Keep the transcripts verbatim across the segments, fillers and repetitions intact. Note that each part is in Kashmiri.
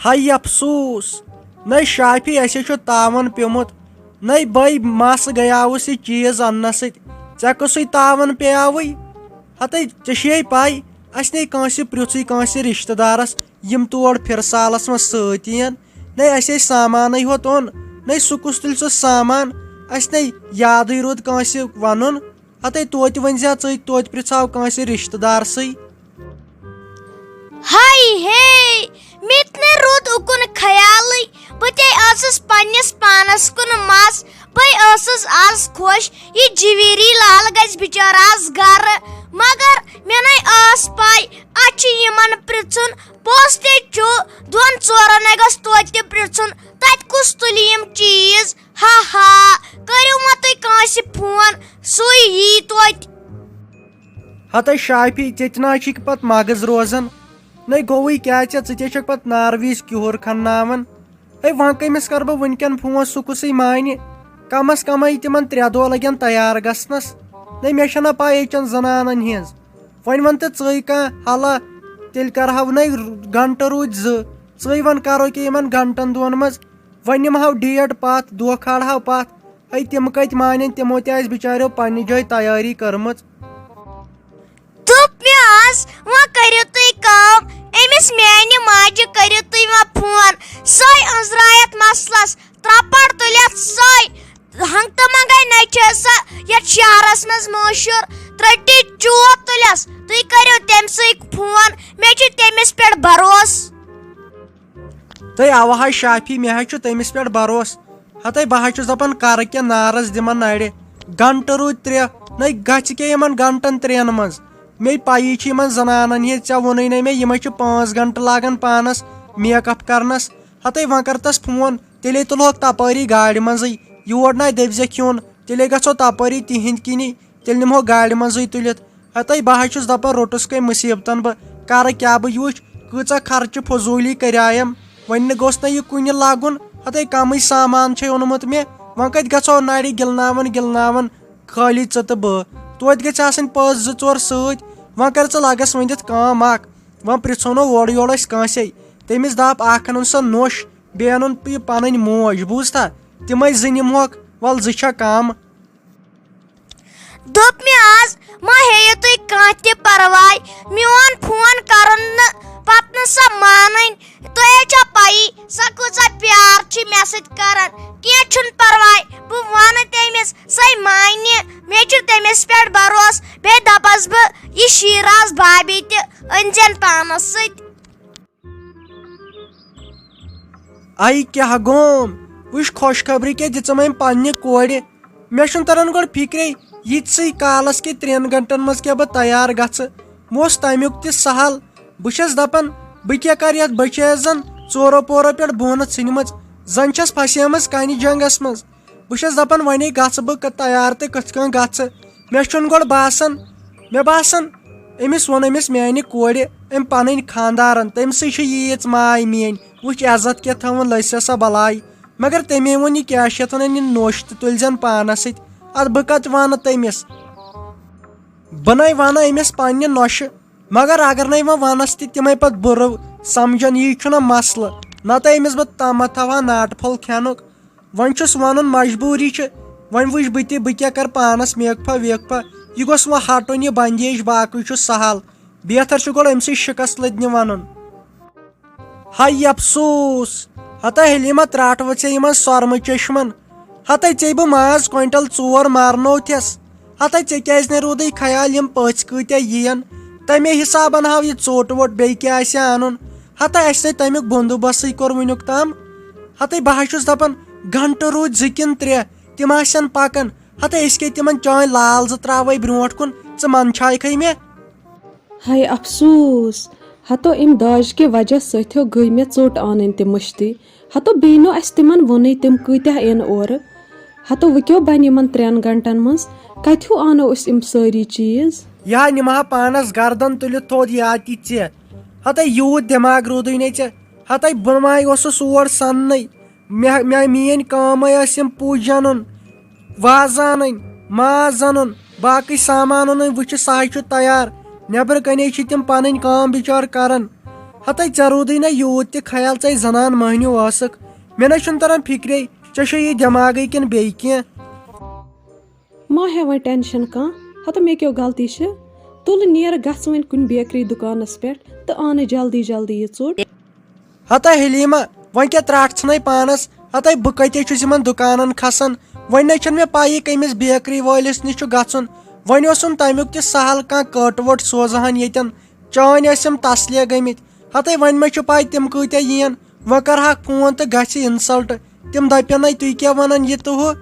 ہاے افسوس، نَے شافی، اَسے چھُ تاوَن پیوٚمُت۔ نَے بٔے مَس گٔیاوُس یہِ چیٖز اَننَس سۭتۍ، ژےٚ کُسُے تاوَن پیٚیاوٕے؟ ہَتَے ژےٚ چھے پَے، اَسہِ نے کٲنٛسہِ پرٛژھُے کٲنٛسہِ رِشتہٕ دارَس، یِم تور فِرسالَس منٛز سۭتۍ یِن۔ نَے اَسے سامانٕے ہوت اوٚن، نَے سُہ کُس تُلہِ سُہ سامان؟ اَسہِ نے یادٕے روٗد کٲنٛسہِ وَنُن۔ ہَتَے توتہِ ؤنۍ زِ ہا ژٕے، توتہِ پرٛژھاو کٲنٛسہِ رِشتہٕ دارسٕے۔ ہاے ہے، مےٚ تہِ نہٕ روٗد اُکُن خیالٕے۔ بہٕ تے ٲسٕس پننِس پانس کُن مَس۔ بے ٲسٕس آز خۄش، یہِ جویری لال گژھِ بِچارٕ آز گرٕ۔ مگر مےٚ نے ٲس پَے، اَتھ چھُ یِمن پرٛژھُن۔ پوٚز تے چھُ، دۄن ژورن نے گوٚژھ توتہِ تہِ پرٛژھُن، تَتہِ کُس تُلہِ یِم چیٖز؟ ہا ہا، کٔرِو وۄنۍ تُہۍ کٲنٛسہِ فون، سُے یی توتہِ۔ ہتَے شافی، ژےٚ تہِ نہ چھُے پتہٕ مغز روزان۔ نَے گوٚوُے کیٛاہ ژےٚ، ژٕ تہِ چھَکھ پتہٕ نارٕ وِزِ کِہُر کھنناوان۔ ہے، وۄنۍ کٔمِس کرٕ بہٕ وٕنکٮ۪ن فون، سُہ کُسٕے مانہِ؟ کم از کم ہے تِمن ترٛےٚ دۄہ لگن تیار گژھنس۔ نَے مےٚ چھَنہ پَے ییٚتہِ چٮ۪ن زنانن ہٕنٛز۔ وۄنۍ وَن تہٕ ژٕے کانٛہہ حلا، تیٚلہِ کرہو نَے گنٹہٕ روٗدۍ زٕ۔ ژٕے وَن کرو کیٛاہ یِمن گنٹن دۄن منٛز؟ وۄنۍ نِمہو ڈیٹ پتھ، دۄہ کھالہو پتھ۔ ہے، تِم کتہِ مانن؟ تِمو تہِ آسہِ بِچاریو پننہِ جایہِ تیٲری کٔرمٕژ۔ دوٚپ مےٚ آز، وۄنۍ کٔرِو تُہۍ کٲم، أمِس میانہِ ماجہِ کٔرِو تُہۍ وۄنۍ فون۔ سۄے أنٛزرایتھ مسلس، ترٛپٹ تُلٮ۪تھ سۄے۔ ہنٛگتہٕ منٛگے نَے چھِ سۄ یتھ شہرس منٛز مشہوٗر۔ ترٛٹی چوب تُلٮ۪س، تُہۍ کٔرِو تٔمۍ سٕے فون، مےٚ چھُ تٔمِس پٮ۪ٹھ بھروسہٕ۔ تہٕ اَوٕ حظ شافی، مےٚ حظ چھُ تٔمِس پٮ۪ٹھ بھروسہٕ۔ ہَتَے بہٕ حظ چھُس دَپان، کَرٕ کیٛاہ، نارَس دِمَن نَرِ۔ گھنٹہٕ روٗدۍ ترٛےٚ، نَے گژھِ کیٛاہ یِمَن گھنٹَن ترٛٮ۪ن منٛز؟ مے پَیی چھِ یِمَن زَنانَن ہِنٛز، ژےٚ ووٚنُے نَے مےٚ، یِمَے چھِ پانٛژھ گھنٹہٕ لاگان پانَس make up کَرنَس۔ ہَتَے وۄنۍ کَر تَس فون، تیٚلے تُلہوکھ تَپٲری گاڑِ منٛزٕے۔ یور نَے دٔپۍ زٮ۪کھ یُن، تیٚلے گژھو تَپٲری تِہِنٛدۍ کِنی، تیٚلہِ نِمہوکھ گاڑِ منٛزٕے تُلِتھ۔ ہَتَے بہٕ حظ چھُس دَپان، روٚٹُس کٔمۍ مُصیٖبتَن بہٕ، کَرٕ کیٛاہ بہٕ یوٗچھ، کۭژاہ خرچہٕ فضوٗلی کَرییَم۔ وۄنۍ نہٕ گوٚژھ نہ یہِ کُنہِ لَگُن، ہَتَے کَمٕے سامان چھے اوٚنمُت مےٚ، وۄنۍ کَتہِ گژھو نَرِ گِلناوان گِلناوان خٲلی ژٕ تہٕ بہٕ؟ توتہِ گژھِ آسٕنۍ پٔژھ زٕ ژور سۭتۍ۔ وۄنۍ کَر ژٕ لَگَس ؤنِتھ کٲم اَکھ، وۄنۍ پرٛژھو نہٕ اورٕ یورٕ أسۍ کٲنٛسے۔ تٔمِس دَپ اَکھ اَنُن سۄ نوٚش، بیٚیہِ اَنُن یہِ پَنٕنۍ موج، بوٗزتھا؟ تِمَے زٕ نِمہوکھ، وَلہٕ زٕ چھا کَم۔ دوٚپ مےٚ آز، مہ ہیٚیِو تُہۍ کانٛہہ تہِ پرواے، میون فون کرُن نہٕ، پتہٕ نہٕ سۄ مانٕنۍ۔ تۄہے چھو پَیی، سۄ کۭژاہ پیار چھِ مےٚ سۭتۍ کران۔ کینٛہہ چھُنہٕ پرواے، بہٕ وَنہٕ تٔمِس، سۄے مانہِ۔ مےٚ چھُ تٔمِس پٮ۪ٹھ بھروسہٕ۔ بیٚیہِ دَپس بہٕ، یہِ شیٖراز بھابھی تہِ أنۍزٮ۪ن پانس سۭتۍ۔ اَے کیٛاہ گوم، وٕچھ خۄشخبری کیٛاہ دِژٕم أمۍ پننہِ کورِ۔ مےٚ چھُنہٕ تران گۄڈٕ فِکرے، ییٖتسٕے کالس کہِ ترٛٮ۪ن گنٹن منٛز کیٛاہ بہٕ تیار گژھٕ۔ مےٚ اوس تمیُک تہِ سہل۔ بہٕ چھَس دپان، بہٕ کیٛاہ کرٕ یتھ بٔچیس زن ژورو پورو پٮ۪ٹھ بۄنہٕ ژھٕنمٕژ، زن چھَس پھسیمٕژ کنہِ جنگس منٛز۔ بہٕ چھَس دَپان، وۄنۍ گژھٕ بہٕ ک-، تیار تہٕ کِتھ کٔنۍ گژھٕ؟ مےٚ چھُنہٕ گۄڈٕ باسان، مےٚ باسان، أمِس ووٚن أمِس میٛانہِ کورِ، أمۍ پَنٕنۍ خانٛدارَن، تٔمۍ سٕے چھِ ییٖژ ماے میٛٲنۍ، وٕچھ عزت کیٛاہ تھاوُن، لٔج سا سۄ بَلاے۔ مگر تٔمۍ ووٚن، یہِ کیٛاہ چھِ یَتھ وَنان، یہِ نوٚش تہٕ تُلۍ زٮ۪ن پانَس سۭتۍ، اَدٕ بہٕ کَتہِ وَنہٕ تٔمِس؟ بہٕ نَے وَنہٕ أمِس پنٛنہِ نۄشہِ، مگر اگر نَے وۄنۍ وَنَس تہِ، تِمَے پَتہٕ بُرٕ سَمجھَن، یی چھُنہ مسلہٕ، نَتہٕ أمِس بہٕ تَمَتھ تھاوہا ناٹہٕ پھوٚل کھٮ۪نُک۔ وۄنۍ چھُس وَنُن، مجبوٗری چھِ، وۄنۍ وٕچھ بہٕ تہِ، بہٕ کیٛاہ کَرٕ پانَس make up ویک up۔ یہِ گوٚژھ وۄنۍ ہَٹُن یہِ بندیج، باقٕے چھُ سہل۔ بہتر چھُ گۄڈٕ أمۍ سٕے شِکَس لٔدنہِ وَنُن۔ ہاے افسوس، ہتا حلیمہ ترٛاٹہٕ وٕژھے یِمَن سۄرمہٕ چشمَن۔ ہتا ژےٚ بہٕ ماز کوینٹل ژور مارنوتھس۔ ہتا ژےٚ کیٛازِ نہٕ روٗدٕے خیال یِم پٔژھۍ کۭتیٛاہ یِین؟ تَمے حسابَن ہاو یہِ ژوٚٹ ووٚٹ بیٚیہِ کیٛاہ آسہِ اَنُن۔ ہتا اَسہِ نے تَمیُک بندوبستٕے کوٚر وٕنیُک تام۔ ہتے بہٕ حظ چھُس دَپان، گھنٹہٕ روٗدۍ زٕ کِنہٕ ترٛےٚ، تِم آسن پَکان۔ ہتے أسۍ کیٛاہ تِمن چٲنۍ لال زٕ ترٛاوَے برٛونٛٹھ کُن، ژٕ منٛدچھایکھے مےٚ۔ ہاے افسوس، ہتو امہِ داج کہِ وجہ سۭتۍ گٔے مےٚ ژوٚٹ انٕنۍ تہِ مٔشتٕے۔ ہتو بیٚیہِ نو اسہِ تِمن ووٚنُے تِم کۭتیاہ یِن اورٕ۔ ہتو وۄنۍ کیٛاہ بنہِ یِمن ترٛٮ۪ن گنٹن منٛز؟ کتہِ ہیوٗ انو أسۍ یِم سٲری چیٖز؟ یا نِمہٕ ہا پانس گردن تُلِتھ تھوٚد یا تہِ ژےٚ۔ ہتے یوٗت دٮ۪ماغ روٗدُے نے ژےٚ۔ ہتے بہٕ ما اوسُس اور سننٕے۔ مےٚ، مےٚ، میٛٲنۍ کٲمے ٲس یِم پُج اَنُن، وازٕ اَنٕنۍ، ماز اَنُن، باقٕے سامان اَنٕنۍ۔ وٕچھِ سُہ حظ چھُ تیار۔ نٮ۪برٕ کَنے چھِ تِم پَنٕنۍ کٲم بِچار کَران۔ ہتے ژےٚ روٗدُے نہ یوٗت تہِ خیال، ژے زنان مٔہنیو ٲسٕکھ۔ مےٚ نہ چھُنہٕ تران فِکرے، ژےٚ چھےٚ یہِ دٮ۪ماغٕے کِنہٕ بیٚیہِ کینٛہہ؟ ما ہےٚ وۄنۍ ٹینشن کانٛہہ، ہتہٕ مےٚ کیٛاہ غلطی چھِ؟ تُلہٕ نیر گژھ وۄنۍ کُنہِ بیکری دُکانس پٮ۪ٹھ تہٕ اَنہٕ جلدی جلدی یہِ ژوٚٹ۔ ہتا حلیمہ، وۄنۍ کیٛاہ ترٛٹھ ژھٕنے پانس؟ ہتے بہٕ کتے چھُس یِمن دُکانن کھسان؟ وۄنۍ نَے چھَنہٕ مےٚ پَیی کٔمِس بیکری وٲلِس نِش چھُ گژھُن۔ وۄنۍ اوسُم تَمیُک تہِ سہل، کانٛہہ کٔٹ ؤٹ سوزہن ییٚتٮ۪ن۔ چٲنۍ ٲسِم تسلے گٔمٕتۍ۔ ہتے وۄنۍ مےٚ چھُ پَے تِم کۭتیٛاہ یِین۔ وۄنۍ کرہاکھ فون تہٕ گژھِ insult۔ تِم دَپن نَے تُہۍ کیٛاہ وَنان یہِ تہٕ ہُہ۔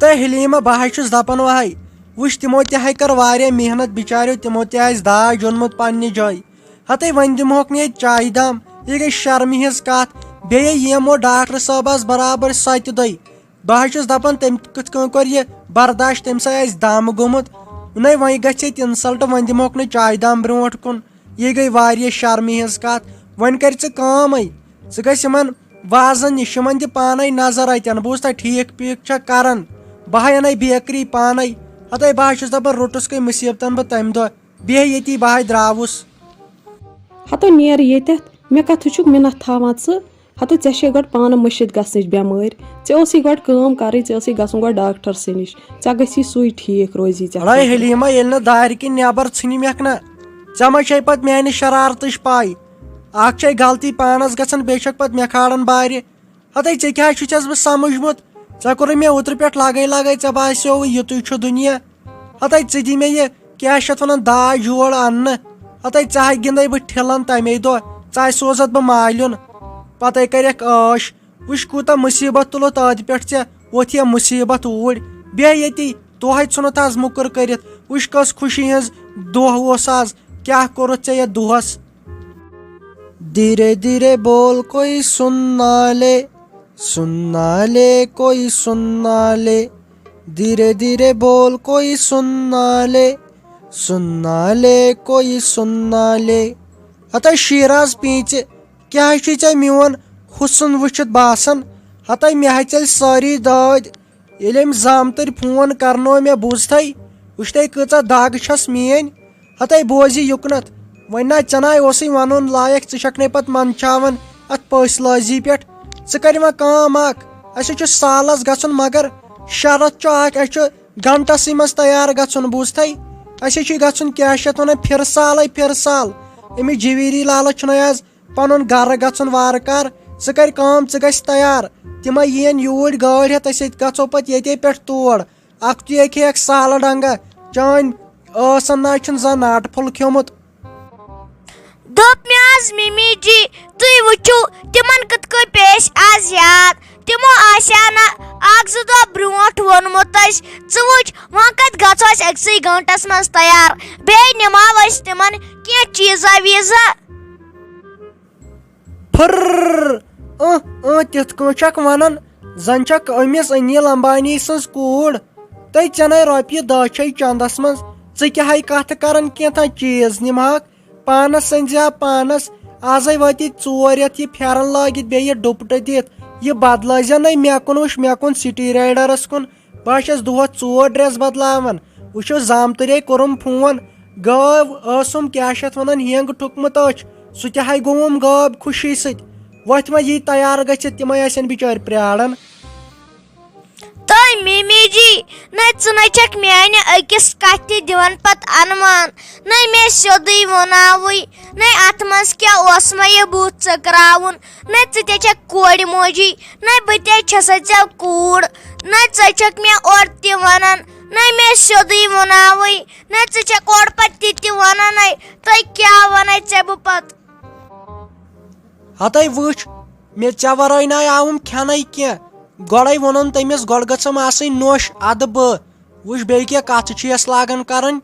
تہٕ حلیمہ، بہٕ حظ چھُس دپان وہے، وٕچھ تِمو تہِ ہے کٔر واریاہ محنت بِچاریو، تِمو تہِ آسہِ داج اوٚنمُت پننہِ جایہِ۔ ہتے وۄنۍ دِمہوکھ نہٕ ییٚتہِ چایہِ دام، یہِ گٔے شرمہِ ہٕنٛز کتھ۔ بیٚیہِ یِمو ڈاکٹر صٲبس برابر سۄ تہِ دۄے۔ بہٕ حظ چھُس دپان تٔمۍ کِتھ کٔنۍ کوٚر یہِ برداش، تٔمۍ سۭتۍ آسہِ دم گوٚمُت۔ نَے وۄنۍ گژھِ ییٚتہِ insult، وۄنۍ دِمہوکھ نہٕ چایہِ دام برونٛٹھ کُن۔ یہِ گٔے واریاہ شرمہِ ہٕنٛز کتھ۔ وۄنۍ کر ژٕ کٲمٕے، ژٕ گژھ یِمن وازن نِش، یِمن دِ پانے نظر اتٮ۪ن، بوٗزتھا، ٹھیٖک پیٖک چھا کران؟ بہٕ ہا انَے بیکری پانے۔ ہتے بہٕ ہا چھُس دپان روٚٹُس کٔمۍ مُصیبتن بہٕ تمہِ دۄہ، بیٚہہ ییٚتی بہٕ ہا درٛاوُس۔ ہتو نیر ییٚتٮ۪تھ، مےٚ کتھٕ چھُکھ مِنتھ تھاوان ژٕ؟ ہتو ژےٚ چھے گۄڈٕ پانہٕ مٔشِتھ گژھنٕچ بٮ۪مٲرۍ۔ ژےٚ ٲسٕے گۄڈٕ کٲم کرٕنۍ، ژےٚ ٲسٕے گژھُن گۄڈٕ ڈاکٹر سٕے نِش، ژےٚ گژھی سُے ٹھیٖک روزی ژےٚ اڑے خٲطرٕ۔ حلیمہ، ییٚلہِ نہٕ دارِ کِنۍ نٮ۪بر ژھٕنہِ مےٚ نا، ژےٚ ما چھے پتہٕ میانہِ شرارتٕچ پاے؟ اکھ چھے غلطی پانس گژھان، بیٚیہِ چھکھ پتہٕ مےٚ کھالان بارِ۔ ہتے ژےٚ کیٛاہ چھُے ژےٚ بہٕ سمجھمُت؟ ژےٚ کوٚرُے مےٚ اوترٕ پٮ۪ٹھ لگے لگے، ژےٚ باسیووُے یِتُے چھُ دُنیا۔ ہتے ژٕ دِ مےٚ یہِ کیٛاہ چھِ اتھ ونان، داج یور اننہٕ۔ ہتے ژےٚ ہا گِنٛدے بہٕ ٹھِلن تمے دۄہ، ژےٚ ہا سوزتھ بہٕ مالیُن۔ پتے کرٮ۪کھ عٲش۔ وٕچھ کوٗتاہ مُصیٖبت تُلُتھ اتھ پٮ۪ٹھ ژےٚ، ووٚتھ یہِ مُصیٖبت اوٗرۍ۔ بیٚہہ ییٚتی، توہے ژھُنُتھ از مُکُر کٔرِتھ۔ وٕچھ کۄس خوشی ہٕنٛز دۄہ اوس از، کیٛاہ کوٚرُتھ ژےٚ یتھ دۄہس؟ धीरे धीरे बोल कोई सुनना ले, सुनना ले कोई सुनना ले, धीरे धीरे बोल कोई सुनना ले, सुनना ले कोई सुनना ले। ہتا شیراز پیٖنژِ، کیٛاہ چھُے ژےٚ میون حُسن وٕچھِتھ باسان؟ ہتا مےٚ ہا ژٔلۍ سٲری دٲدۍ۔ ییٚلہِ أمۍ زامتٕرۍ فون کرنوو مےٚ، بوٗزتھے، وٕچھتھے کۭژاہ دگ چھس میٲنۍ۔ ہتے بوز یہِ یُکنتھ، وۄنۍ نا ژےٚ ناے اوسُے ونُن لایق، ژٕ چھکھ نے پتہٕ منٛدچھاوان اتھ پٔژھۍ لٲزی پٮ۪ٹھ۔ ژٕ کر وۄنۍ کٲم اکھ، اسہِ چھُ سالس گژھُن، مگر شرط چھُ اکھ، اسہِ چھُ گھنٹسٕے منٛز تیار گژھُن، بوٗزتھے؟ اسہِ چھُ گژھُن، کیٛاہ چھِ اتھ ونان، پھِرٕ سالے پھِرٕ سال۔ أمِس جویری لالس چھُنہٕ از پنُن گرٕ گژھُن وارٕ کار۔ ژٕ کر کٲم، ژٕ گژھ تیار۔ تِمے یِین یوٗرۍ گٲڑۍ ہٮ۪تھ، أسۍ گژھو پتہٕ ییٚتے پٮ۪ٹھ تور۔ اکھ تُے اکہِ اکھ سالہٕ ڈنگہ، چٲنۍ ٲسن نہ چھُنہٕ زانٛہہ ناٹہٕ پھوٚل کھیوٚمُت۔ دوٚپ مےٚ از مِمی جی، تُہۍ وٕچھِو تِمن کِتھ کٔنۍ پیٚیہِ اَسہِ از یاد۔ تِمو آسہِ ہا نہٕ اکھ زٕ دۄہ برونٛٹھ ووٚنمُت اَسہِ، ژٕ وٕچھ وۄنۍ کتہِ گژھو أسۍ أکسٕے گٲنٛٹس منٛز تیار، بیٚیہِ نِمہو أسۍ تِمن کینٛہہ چیٖزا ویٖزا۔ پھرر۔ اۭں، اۭں، تِتھ کٔنۍ چھکھ ونان، زن چھکھ أمِس انیل امبانی سٕنٛز کوٗر۔ تہٕ ژےٚ نے رۄپیہِ دہ چھے چندس منٛز، ژٕ کیٛاہ ہے کتھٕ کران؟ کینٛژھا چیٖز نِمہاکھ، پانس أنزِ ہا پانس۔ ازے وٲتی ژور رٮ۪تھ یہِ پھٮ۪رن لٲگِتھ، بیٚیہِ یہِ ڈُپٹہٕ دِتھ۔ یہِ بدلٲیزِ نے مےٚ کُن، وٕچھ مےٚ کُن سٹی رایڈرس کُن۔ بہٕ ہا چھَس دۄہَس ژور ڈرٛٮ۪س بدلاوان۔ وٕچھِو، زامتٕرے کوٚرُم فون، گٲو ٲسٕم کیٛاہ چھِ اَتھ وَنان، ہینٛگ ٹھُکمُت أچھ، سُہ تہِ ہاے گوٚوُم غٲب خوشی سۭتۍ۔ وۄتھِ وۄنۍ یی تیار گٔژھِتھ، تِمَے آسن بِچٲرۍ پرٛاران۔ تہٕ مِمی جی، نہ ژٕ نہ چھَکھ میانہِ أکِس کَتھِ تہِ دِوان پَتہٕ اَنوان، نہ مےٚ سیوٚدُے ووٚناوُے، نہ اَتھ منٛز کیٛاہ اوس مےٚ یہِ بُتھ ژٔکراوُن۔ نہ ژٕ تے چھکھ کورِ موجی، نہ بہٕ تے چھسے ژےٚ کوٗر، نہ ژٕ چھکھ مےٚ اورٕ تہِ ونان، نہ مےٚ سیوٚدُے وُناوٕے، نہ ژٕ چھکھ اورٕ پتہٕ تہِ تہِ ونان، ہے تۄہہِ کیٛاہ ونَے ژےٚ بہٕ پتہٕ؟ ہتے وٕچھ، مےٚ ژےٚ ورٲے نَے آوُم کھٮ۪نَے کینٛہہ۔ گۄڈَے ووٚنُن تٔمِس، گۄڈٕ گٔژھٕم آسٕنۍ نوٚش، اَدٕ بہٕ۔ وٕچھ، بیٚیہِ کیٛاہ کَتھٕ چھِ یَس لاگان کَرٕنۍ۔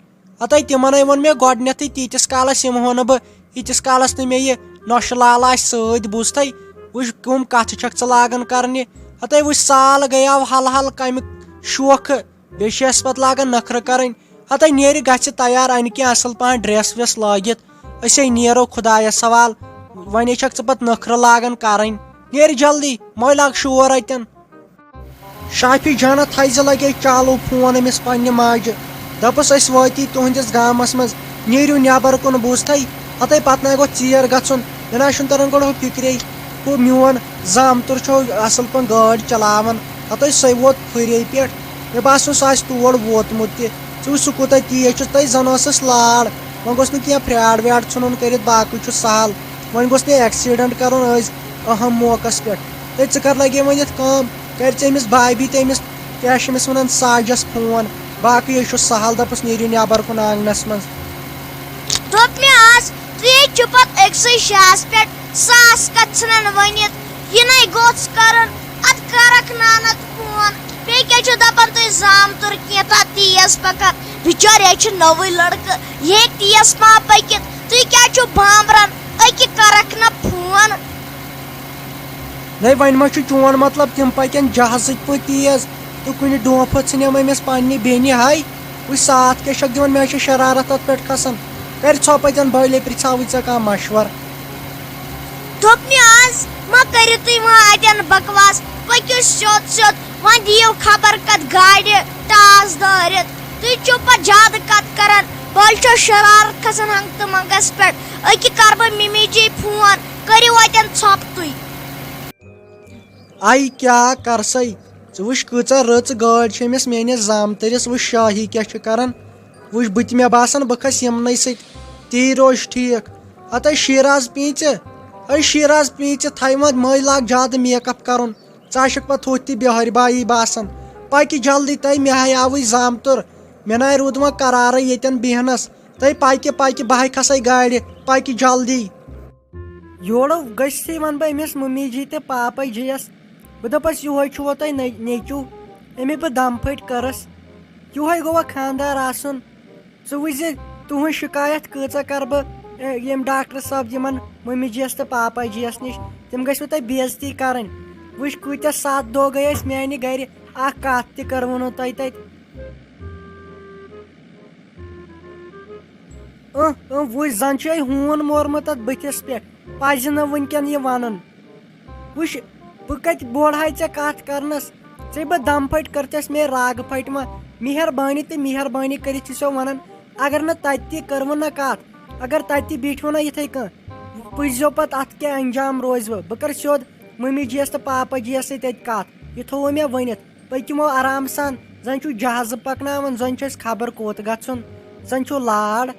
ہتے تِمنے ووٚن مےٚ گۄڈٕنیتھٕے، تیٖتِس کالس یِمہٕ ہو نہٕ بہٕ، ییٖتِس کالس نہٕ مےٚ یہِ نۄشہِ لال آسہِ سۭتۍ، بوٗزتھے؟ وٕچھ، کٕم کتھٕ چھکھ ژٕ لاگان کرنہِ۔ ہتے وٕچھ، سال گٔیاو ہل ہل کمہِ شوخہٕ، بیٚیہِ چھِ اَسہِ پتہٕ لاگان نخرٕ کرٕنۍ۔ ہتے نیرِ گژھِ تیار، انہِ کینٛہہ اصل پہن ڈریس ویس لٲگِتھ، أسے نیرو خدایس حوال۔ وۄنۍ چھکھ ژٕ پتہٕ نخرٕ لاگان کرٕنۍ۔ نیرِ جلدی، مۄے لاگ شور اتٮ۪ن۔ شافی جانہ تھایہِ زِ لگے چالو فون أمِس پننہِ ماجہِ۔ دپُس، أسۍ وٲتی تُہنٛدِس گامس منٛز، نیٖرِو نٮ۪بر کُن، بوٗزتھے؟ ہتے پتہٕ نہ گوٚو ژیر گژھُن، مےٚ نہ چھُنہٕ تران گۄڈٕ ہُہ فِکرے۔ ہُہ میون زامتُر چھُ اصل پٲٹھۍ گٲڑۍ چلاوان، ہتے سُے ووت پھُرے پٮ۪ٹھ۔ مےٚ باسان سُہ آسہِ تور ووتمُت تہِ۔ ژٕ وٕچھ سُہ کوٗتاہ تیز چھُ، تَے زن ٲسٕس لاڑ۔ وۄنۍ گوٚژھ نہٕ کینٛہہ فراڈ ویڈ ژھُنُن کٔرِتھ، باقٕے چھُ سہل۔ وۄنۍ گوٚژھ نہٕ ایکسیڈنٹ کرُن أزۍ اہم موقعس پٮ۪ٹھ۔ تہٕ ژٕ کر لگے وۄنۍ یتھ کٲم، کر ژٕ أمِس بھابھی تہٕ أمِس کیٛاہ چھِ أمِس ونان ساجس فون، باقٕے ہے چھُ سہل، دپُس نیٖرِو نٮ۪بر کُن آنگنس منٛز۔ دوٚپ مےٚ آز، تُہۍ ہے چھِو پتہٕ أکسٕے جایہِ پٮ۪ٹھ ساس کتھٕ ژھٕنان ؤنِتھ، یہِ نے گوٚژھ کرُن، اتھ کرکھ نانس فون، بیٚیہِ کیٛاہ چھِو دپان تُہۍ زامتُر کینٛژھا تیز پکان، بِچور یہِ چھُ نوٚوُے لڑکہٕ، یہِ ہیٚکہِ تیز پہم پٔکِتھ، تُہۍ کیٛاہ چھِو بامبران، أکہِ کرکھ نہ فون۔ نَے وۄنۍ ما چھُ چون مطلب تِم پَکن جہازٕکۍ پٲٹھۍ تیز تہٕ کُنہِ ڈونٛپھٕ ژھٕنٮ۪م أمِس پننہِ بیٚنہِ ہاے؟ وٕچھ ساتھ کیٛاہ چھَکھ دِوان، مےٚ چھِ شرارت اَتھ پٮ۪ٹھ کھسان۔ کَرِ ژھۄپہٕ اَتٮ۪ن بٔلۍ، پرٛژھاوٕے ژےٚ کانٛہہ مشوَر۔ دوٚپ مےٚ آز، ما کٔرِو تُہۍ وۄنۍ اَتٮ۪ن بکواس، پٔکِو سیوٚد سیوٚد، وۄنۍ دِیِو خبر کَتھ گاڑِ ٹاس دٲرِتھ۔ تُہۍ چھِو پَتہٕ زیادٕ کَتھ کَران، بٔلۍ چھو شرارت کھسان ہنٛگتہٕ منٛگَس پٮ۪ٹھ۔ أکہِ کَرٕ بہٕ مِمی جی فون، کٔرِو اَتٮ۪ن ژھۄپہٕ تُہۍ۔ آے کیٛاہ کر سَے؟ ژٕ وٕچھ کۭژاہ رٕژ گٲڑۍ چھِ أمِس میٲنِس زامتٕرِس، وٕچھ شاہی کیٛاہ چھُ کران۔ وٕچھ بہٕ تہِ، مےٚ باسان بہٕ کھسہٕ یِمنٕے سۭتۍ، تی روزِ ٹھیٖک۔ ہتے شیراز پیٖنژِ، ہے شیراز پیٖنژِ، تھایہِ وۄنۍ مٔلۍ لاگ زیادٕ میک اپ کرُن، ژٕ آسکھ پتہٕ ہُتھ تہِ بِہٲرۍ بایی باسان۔ پکہِ جلدی، تۄہہِ مےٚ ہاے آوٕے زامتُر، مےٚ ناے روٗد وۄنۍ قرارٕے ییٚتٮ۪ن بیہنس۔ تۄہہِ پکہِ پکہِ، بہٕ ہاے کھسے گاڑِ، پکہِ جلدی۔ یورٕ گٔژھتھٕے وَنہٕ بہٕ أمِس مٔمی جی تہٕ پاپا جِیَس۔ بہٕ دَپَس، یِہوٚے چھُوا تۄہہِ نے-، نیٚچوٗ؟ أمۍ بہٕ دَم پھٔٹۍ کٔرٕس۔ یِہوٚے گوٚوا خانٛدار آسُن؟ ژٕ وٕچھ زِ تُہٕنٛز شِکایت کۭژاہ کَرٕ بہٕ، اے، ییٚمۍ ڈاکٹر صٲب یِمَن مٔمی جِیَس تہٕ پاپا جِیَس نِش۔ تِم گٔژھوٕ تۄہہِ بے عزتی کَرٕنۍ۔ وٕچھ کۭتیٛاہ سَتھ دۄہ گٔے اَسہِ میٛانہِ گَرِ، اَکھ کَتھ تہِ کٔروٕ نہٕ تۄہہِ تَتہِ۔ اۭں، اۭں، وٕچھ، زَن چھُ ہے ہوٗن مورمُت اَتھ بٕتھِس پٮ۪ٹھ، پَزِ نہٕ وٕنکٮ۪ن یہِ وَنُن۔ وٕچھ، بہٕ کَتہِ بوڑ ہاے ژےٚ کَتھ کَرنَس؟ ژےٚ بہٕ دَم پھٔٹۍ کٔرتَس مے راگہٕ پھٔٹۍ وۄنۍ۔ مہربٲنی تہٕ مہربٲنی کٔرِتھ چھُسو وَنان، اگر نہٕ تَتہِ تہِ کٔروٕ نہ کَتھ، اگر تَتہِ تہِ بیٖٹھوٕ نہ یِتھَے کٔنۍ، وٕچھزیو پَتہٕ اَتھ کیٛاہ اَنجام روزِوٕ۔ بہٕ کَرٕ سیوٚد مٔمی جِیَس تہٕ پاپا جِیَس سۭتۍ اَتہِ کَتھ، یہِ تھوٚوُ مےٚ ؤنِتھ۔ پٔکِو وۄنۍ آرام سان، زَن چھُو جہازٕ پَکناوان، زَن چھُ اَسہِ خبر کوٚت گژھُن، زَن چھُو لاڑ۔